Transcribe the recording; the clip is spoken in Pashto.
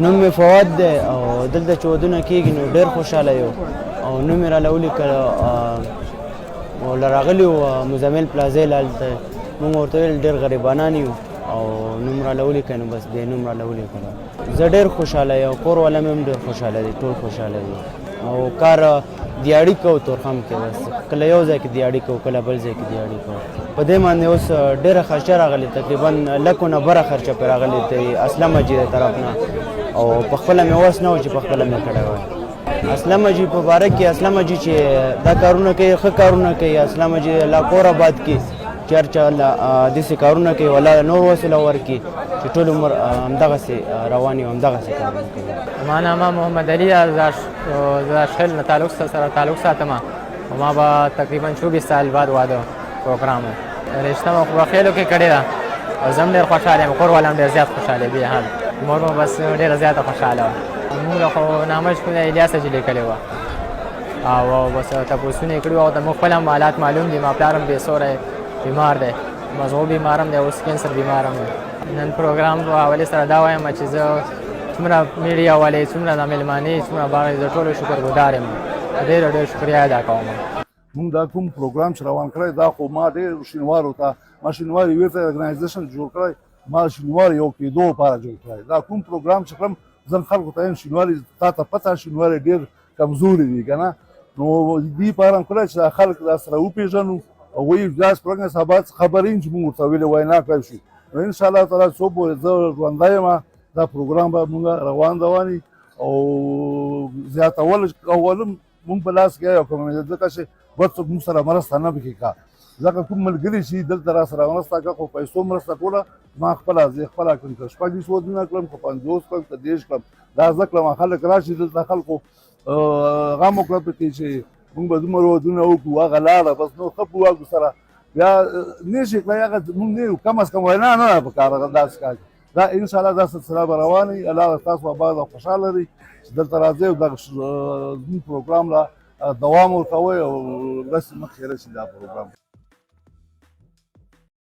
نوم مې فواد دی او دلته چې ودونه کېږي نو ډېر خوشحاله یو او نوم یې راله ولیکل او له راغلي وو مزمل پلازې له هلته. موږ ورته ویل ډېر غریبانان یو او نوم راله ولیکه، نو بس دې نوم راله ولیکلو. زه ډېر خوشحاله یم، کور والا مې هم ډېر خوشحاله دي، ټول خوشحاله دي. او کار دیاړي کوو تورخم کې، بس کله یو ځای کې دیاړي کوو، کله بل ځای کې دیاړي کوو. په دې باندې اوس ډېره خرچه راغلې، تقریبا لکو نه بره خرچه پرې راغلې دی اسلم حاجي د طرف نه، او په خپله مې وس نه و چې په خپله مې کړی وای. اسلم حاجي په باره کې، اسلم حاجي چې دا کارونه کوي، ښه کارونه کوي. اسلم حاجي الله کور آباد کړي چې هر چا له داسې کارونه کوي، والله نور وسیله ورکړي چې ټول عمر همدغسې روان یو، همدغسې کارونه کوي. ما نامه محمد علي، زاشخیل نه تعلق سره تعلق ساتم او ما به تقریبا 24 سال بعد واده پروګرام و. رشته مو خو خېلو کې کړې ده او زه هم ډېر خوشحاله یم، کور والا هم ډېر زیات خوشحاله بې حال، مور مو بس ډېره زیاته خوشحاله وه. موږ له خو نامه چې کوم الیاس حاجي لیکلې وه او بس تپوسونه یې کړي وو، او ته موږ خپل هم حالات معلوم دي. ما پلار هم بې سوری بیمار دی، مزغو بیمار هم دی، اوس کینسر بیمار هم دی. نن پروګرام په حوالې سره دا وایم چې زه څومره میډیا والې، څومره د مېلمانې، څومره باغ، زه ټولو شکرګزار یم، ډېر ډېر شکریه ادا کوم. موږ دا کوم پروګرام چې روان کړی دا خو ما ډېر شینوارو ته، ما شینواري ویلفیر ارګنایزیشن جوړ کړی، ما شینواري یو کېدو لپاره جوړ کړی. دا کوم پروګرام چې کړم زه خلکو ته یم شینواري تا ته پته شینواري ډېر کمزوري دي که نه، نو دې لپاره هم کړی چې دا خلک دا سره وپېژنو او وایي داسې پروګرام سبا خبرې چې موږ ورته ویلې وینا کړی شو. نو ان شاء الله تعالی څو پورې زه ژوندی یم دا پروګرام به موږ روان روان او زیاتول کولم موږ په لاس کې یو کوم، ځکه چې بل څوک موږ سره مرسته نه پکې کا، ځکه کوم ملګري چې دلته را سره مرسته کوي، خو پیسو مرسته ټوله ما خپله زه خپله کړم، که 26 ودونه کړم، که 50 کړم، که 30 کړم، دا زه کړم. خلک راشي دلته خلکو غم وکړه پکې چې موږ به دومره ودونه وکړو، هغه لاړه بس نو ښه په واکو سره بیا نه شي کړی، هغه موږ نه یو کم از کم وینا نه ده پکار هغه داسې کار. دا ان شاء الله دا سلسله به روانه وي. الله تاسو آباد او خوشحاله لري چې دلته راځئ او دغه زموږ پروګرام لا دوام ورکوئ او داسې مخکې رسي دا پروګرام.